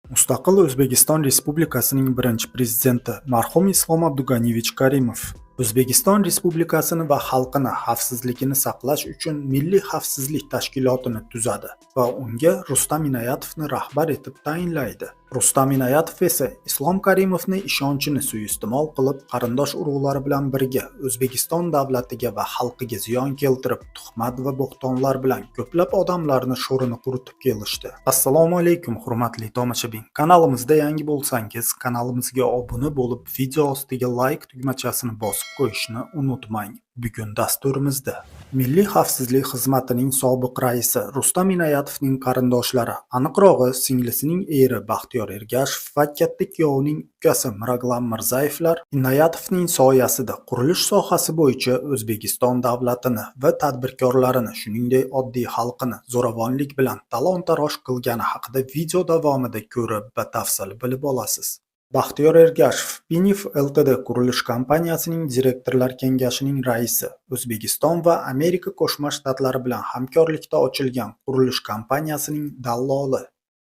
Mustaqil O'zbekiston Respublikasining birinchi prezidenti marhum Islom Abduganiyevich Karimov O'zbekiston Respublikasini va xalqini xavfsizligini saqlash uchun Milliy xavfsizlik tashkilotini tuzadi va unga Rustam Inoyatovni rahbar etib tayinlaydi. Rustam Inoyatov esa Islom Karimovni ishonchini suiiste'mol qilib, qarindosh urug'lari bilan birga O'zbekiston davlatiga va xalqiga ziyon keltirib, tuhmat va bo'xtonlar bilan ko'plab odamlarni sho'rini quritib kelishdi. Assalomu alaykum, hurmatli tomoshabin. Kanalimizda yangi bo'lsangiz, kanalimizga obuna bo'lib, video ostiga like tugmachasini bosib qo'yishni unutmang. Bugun dasturimizda Milliy xavfsizlik xizmatining sobiq raisi Rustam Inoyatovning qarindoshlari, aniqrog'i singlisining eri Baxtiyor Ergashev va katta kuyovining ukasi Mirag'lam Mirzayevlar Inoyatovning soyasida qurilish sohasi bo'yicha O'zbekiston davlatini va tadbirkorlarini, shuningdek oddiy xalqini zo'ravonlik bilan talon-taroj qilgani haqida video davomida ko'rib, batafsil bilib olasiz. Baxtiyor Ergashev Pinif Ltd qurilish kompaniyasining direktorlar kengashining raisi, O'zbekiston va Amerika Qo'shma Shtatlari bilan hamkorlikda ochilgan qurilish kompaniyasining dalloli.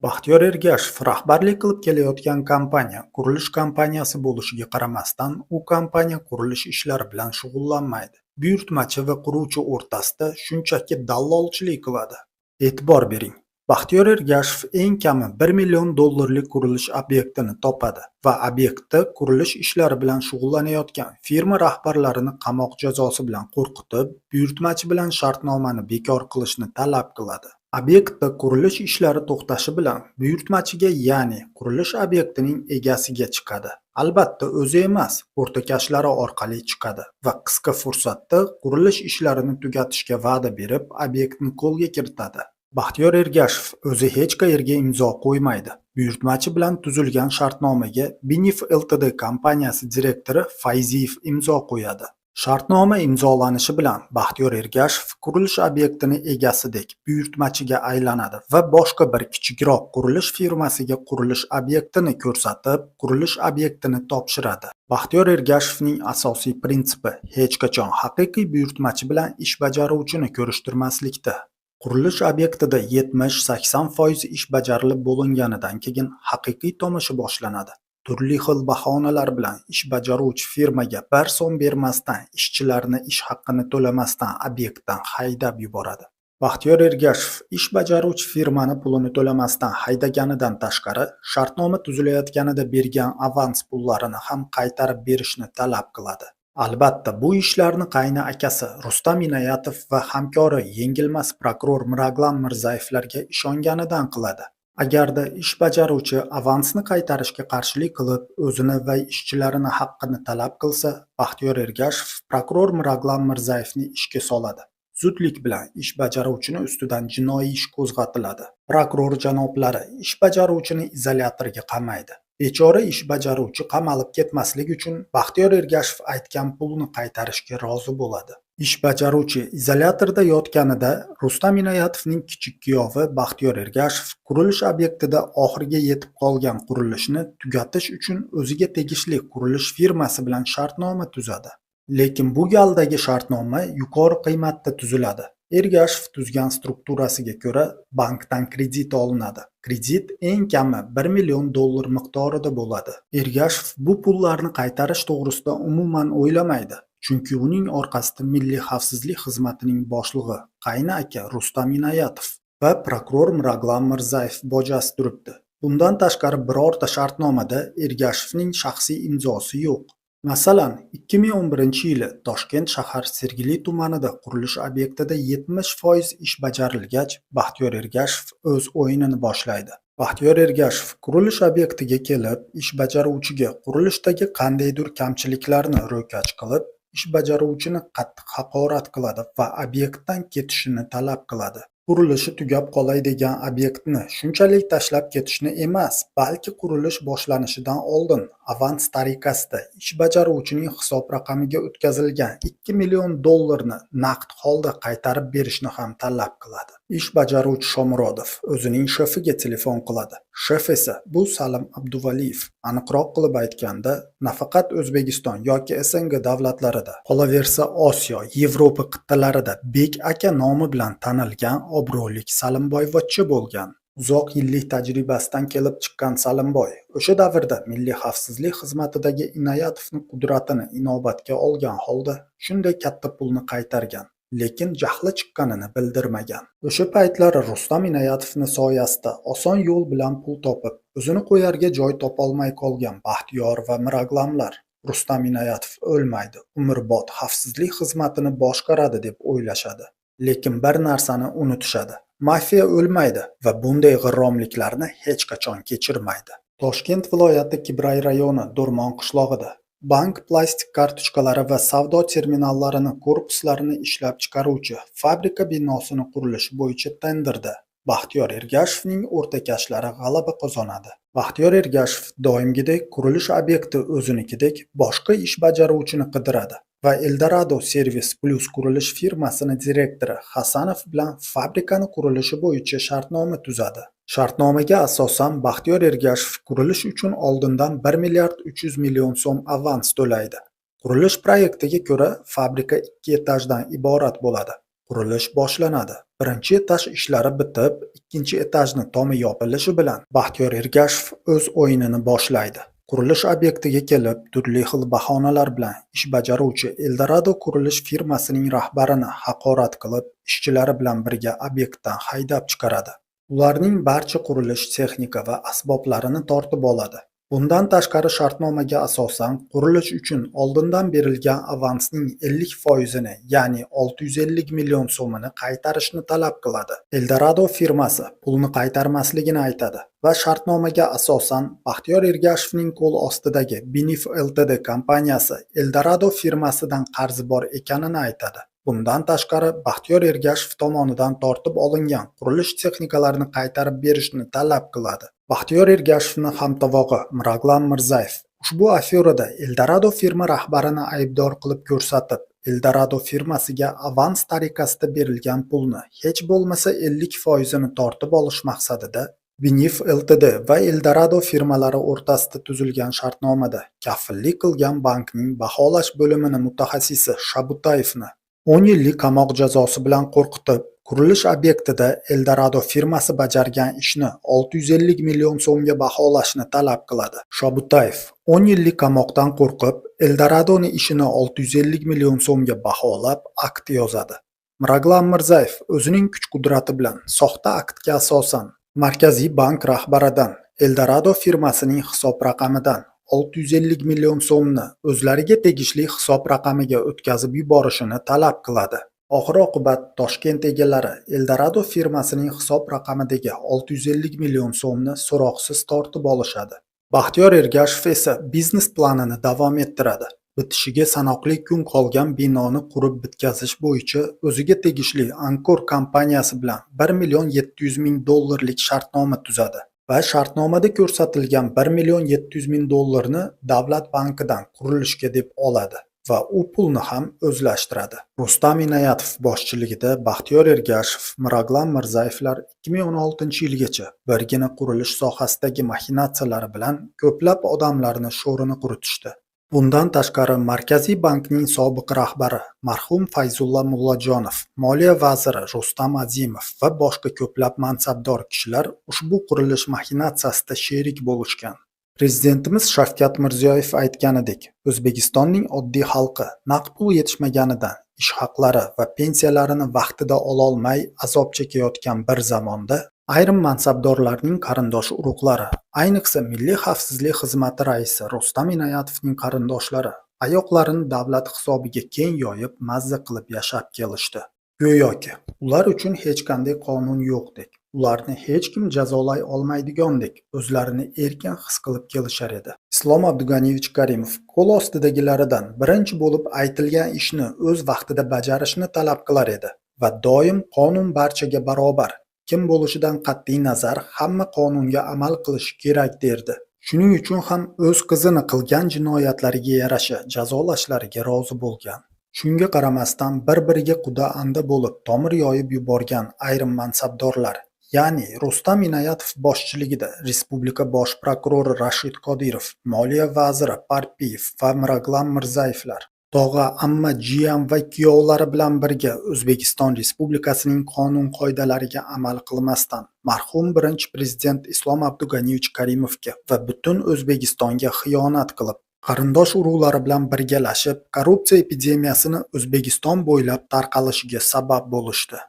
Baxtiyor Ergashev rahbarlik qilib kelayotgan kompaniya qurilish kompaniyasi bo'lishiga qaramasdan, u kompaniya qurilish ishlari bilan shug'ullanmaydi. Buyurtmachi va quruvchi o'rtasida shunchaki dallolchilik qiladi. E'tibor bering. Baxtiyor Ergashev eng kami 1 million dollarlik qurilish obyektini topadi va obyektda qurilish ishlari bilan shug'ullanayotgan firma rahbarlarini qamoq jazosi bilan qo'rqitib, buyurtmachi bilan shartnomani bekor qilishni talab qiladi. Obyektda qurilish ishlari to'xtashi bilan buyurtmachiga, ya'ni qurilish obyektining egasiga chiqadi. Albatta, o'zi emas, o'rtakashlari orqali chiqadi va qisqa fursatda qurilish ishlarini tugatishga va'da berib, obyektni qo'lga kiritadi. Baxtiyor Ergashev o'zi hech qayerga imzo qo'ymaydi. Buyurtmachi bilan tuzilgan shartnomaga Binif Ltd kompaniyasi direktori Fayziyev imzo qo'yadi. Shartnoma imzolanishi bilan Baxtiyor Ergashev qurilish obyektini egasidek buyurtmachiga aylanadi va boshqa bir kichikroq qurilish firmasiga qurilish obyektini ko'rsatib, qurilish obyektini topshiradi. Baxtiyor Ergashevning asosiy prinsipi hech qachon haqiqiy buyurtmachi bilan ish bajaruvchini ko'rishtirmaslikda. Qurilish obyektida 70-80% ish bajarilib bo'linganidan keyin haqiqiy tomosha boshlanadi. Turli xil bahonalar bilan ish bajaruvchi firmaga bir so'm bermasdan, ishchilarni ish haqini to'lamasdan obyektdan haydab yuboradi. Baxtiyor Ergashev ish bajaruvchi firmani pulini to'lamasdan haydaganidan tashqari, shartnoma tuzilayotganida bergan avans pullarini ham qaytarib berishni talab qiladi. Albatta, bu ishlarni qayni akasi Rustam Inoyatov va hamkori yengilmas prokuror Mirag'lam Mirzayevlarga ishonganidan qiladi. Agarda ish bajaruvchi avansni qaytarishga qarshilik qilib, o'zini va ishchilarini haqqini talab qilsa, Baxtiyor Ergashev prokuror Mirag'lam Mirzayevni ishga soladi. Zudlik bilan ish bajaruvchini ustidan jinoiy ish qo'zg'atiladi. Prokuror janoblari ish bajaruvchini izolyatorga qamaydi. Bechora ish bajaruvchi qamalib ketmaslik uchun Baxtiyor Ergashev aytgan pulni qaytarishga rozi bo'ladi. Ish bajaruvchi izolyatorda yotganida Rustam Inoyatovning kichik kuyovi Baxtiyor Ergashev qurilish obyektida oxiriga yetib qolgan qurilishni tugatish uchun o'ziga tegishli qurilish firmasi bilan shartnoma tuzadi. Lekin bu galdagi shartnoma yuqori qiymatda tuziladi. Ergashev tuzgan strukturasiga ko'ra bankdan kredit olinadi. Kredit eng kami 1 million dollar miqdorida bo'ladi. Ergashev bu pullarni qaytarish to'g'risida umuman o'ylamaydi. Chunki uning orqasida Milliy xavfsizlik xizmatining boshlig'i qayni aka Rustam Inoyatov va prokuror Mirag'lam Mirzayev bojasi turibdi. Bundan tashqari birorta shartnomada Ergashevning shaxsiy imzosi yo'q. Masalan, 2011-yili Toshkent shahar Sergeli tumanida qurilish obyektida 70% ish bajarilgach, Baxtiyor Ergashev o'z o'yinini boshlaydi. Baxtiyor Ergashev qurilish obyektiga kelib, ish bajaruvchiga qurilishdagi qandaydir kamchiliklarni ro'kach qilib, ish bajaruvchini qattiq haqorat qiladi va obyektdan ketishini talab qiladi. Qurilishi tugab qolay degan obyektni shunchalik tashlab ketishni emas, balki qurilish boshlanishidan oldin avans tariqasida ish bajaruvchining hisob raqamiga o'tkazilgan 2 million dollarni naqd holda qaytarib berishni ham talab qiladi. Ish bajaruvchi Shomurodov o'zining shefiga telefon qiladi. Shef esa bu Salim Abduvaliyev. Aniqroq qilib aytganda, nafaqat O'zbekiston yoki SNG davlatlarida, qolaversa Osiyo, Yevropa qit'alarida Bek aka nomi bilan tanilgan obro'lik Salimboyvachcha bo'lgan. Uzoq yillik tajribasidan kelib chiqqan Salimboy o'sha davrda Milliy xavfsizlik xizmatidagi Inoyatovni qudratini inobatga olgan holda shunday katta pulni qaytargan, lekin jahli chiqqanini bildirmagan. O'sha paytlari Rustam Inoyatovni soyasida oson yo'l bilan pul topib, o'zini qo'yarga joy topolmay qolgan Baxtiyor va Mirag'lamlar Rustam Inoyatov o'lmaydi, umrbod xavfsizlik xizmatini boshqaradi deb o'ylashadi. Lekin bir narsani unutishadi. Mafiya o'lmaydi va bunday g'irromliklarni hech qachon kechirmaydi. Toshkent viloyati Kibray rayoni Do'rmon qishlog'ida bank plastik kartochkalari va savdo terminallarini korpuslarini ishlab chiqaruvchi fabrika binosini qurilishi bo'yicha tenderda Baxtiyor Ergashevning o'rtakashlari g'alaba qozonadi. Baxtiyor Ergashev doimgidek qurilish obyekti o'zinikidek boshqa ish bajaruvchini qidiradi va Eldorado Servis Plus qurilish firmasini direktori Hasanov bilan fabrikani qurilishi bo'yicha shartnoma tuzadi. Shartnomaga asosan Baxtiyor Ergashev qurilish uchun oldindan 1 milliard 300 million so'm avans to'laydi. Qurilish proyektiga ko'ra fabrika 2 etajdan iborat bo'ladi. Qurilish boshlanadi. Birinchi etaj ishlari bitib, ikkinchi etajni tomi yopilishi bilan Baxtiyor Ergashev o'z o'yinini boshlaydi. Qurilish obyektiga kelib, turli xil bahonalar bilan ish bajaruvchi Eldorado qurilish firmasining rahbarini haqorat qilib, ishchilari bilan birga obyektdan haydab chiqaradi. Ularning barcha qurilish texnika va asboblarini tortib oladi. Bundan tashqari shartnomaga asosan qurilish uchun oldindan berilgan avansning 50%ni, ya'ni 650 million so'mini qaytarishni talab qiladi. Eldorado firmasi pulni qaytarmasligini aytadi va shartnomaga asosan Baxtiyor Ergashevning qo'l ostidagi Binif Ltd kompaniyasi Eldorado firmasidan qarzi bor ekanini aytadi. Bundan tashqari Baxtiyor Ergashev tomonidan tortib olingan qurilish texnikalarini qaytarib berishni talab qiladi. Baxtiyor Ergashevning hamtovog'i Mirag'lam Mirzayev ushbu aferada Eldorado firma rahbarini aybdor qilib ko'rsatib, Eldorado firmasiga avans tariqasida berilgan pulni hech bo'lmasa 50%ni tortib olish maqsadida Binif Ltd va Eldorado firmalari o'rtasida tuzilgan shartnomada kafillik qilgan bankning baholash bo'limini mutaxassisi Shabutayevni 10 yillik qamoq jazosi bilan qo'rqitib, qurilish obyektida Eldorado firmasi bajargan ishni 650 million so'mga baholashni talab qiladi. Shobutayev 10 yillik qamoqdan qo'rqib, Eldoradoni ishini 650 million so'mga baholab, akt yozadi. Mirag'lam Mirzayev o'zining kuch-qudrati bilan soxta aktga asosan Markaziy bank rahbaridan Eldorado firmasining hisob raqamidan 650 million so'mni o'zlariga tegishli hisob raqamiga o'tkazib yuborishini talab qiladi. Oxir-oqibat Toshkent egalari Eldorado firmasining hisob raqamidagi 650 million so'mni so'roqsiz tortib olishadi. Baxtiyor Ergashev esa biznes planini davom ettiradi. Bitishiga sanoqli kun qolgan binoni qurib bitkazish bo'yicha o'ziga tegishli Ankor kompaniyasi bilan 1 million 700 ming dollarlik shartnoma tuzadi va shartnomada ko'rsatilgan 1 million 700 ming dollarni davlat bankidan qurilishga deb oladi va u pulni ham o'zlashtiradi. Rustam Inoyatov boshchiligida Baxtiyor Ergashev, Mirag'lam Mirzayevlar 2016-yilgacha birgina qurilish sohasidagi maxinatsiyalari bilan ko'plab odamlarni sho'rini quritishdi. Bundan tashqari Markaziy bankning sobiq rahbari marhum Fayzulla Mullajonov, moliya vaziri Rustam Azimov va boshqa ko'plab mansabdor kishilar ushbu qurilish maxinatsiyasida sherik bo'lishgan. Prezidentimiz Shavkat Mirziyoyev aytganidek, O'zbekistonning oddiy xalqi naqd pul yetishmaganidan ish haqlari va pensiyalarini vaqtida ololmay azob chekayotgan bir zamonda ayrim mansabdorlarning qarindosh urug'lari, ayniqsa Milliy xavfsizlik xizmati raisi Rustam Inoyatovning qarindoshlari oyoqlarini davlat hisobiga keng yoyib mazza qilib yashab kelishdi. Go'yoki ular uchun hech qanday qonun yo'qdek, ularni hech kim jazolay olmaydigandek o'zlarini erkin his qilib kelishar edi. Islom Abduganiyevich Karimov qo'l ostidagilaridan birinchi bo'lib aytilgan ishni o'z vaqtida bajarishni talab qilar edi va doim qonun barchaga barobar, kim bo'lishidan qat'iy nazar hamma qonunga amal qilishi kerak derdi. Shuning uchun ham o'z qizini qilgan jinoyatlariga yarasha jazolashlariga rozi bo'lgan. Shunga qaramasdan bir-biriga quda-anda bo'lib tomir yoyib yuborgan ayrim mansabdorlar, ya'ni Rustam Inoyatov boshchiligida Respublika bosh prokurori Rashid Qodirov, moliya vaziri Parpiyev va Mirag'lam Mirzayevlar Tog'a, amma, jiyan va kuyovlari bilan birga O'zbekiston Respublikasining qonun-qoidalariga amal qilmasdan, marhum Birinchi Prezident Islom Abduganiyevich Karimovga va butun O'zbekistonga xiyonat qilib, qarindosh-urug'lari bilan birgalashib, korrupsiya epidemiyasini O'zbekiston bo'ylab tarqalishiga sabab bo'lishdi.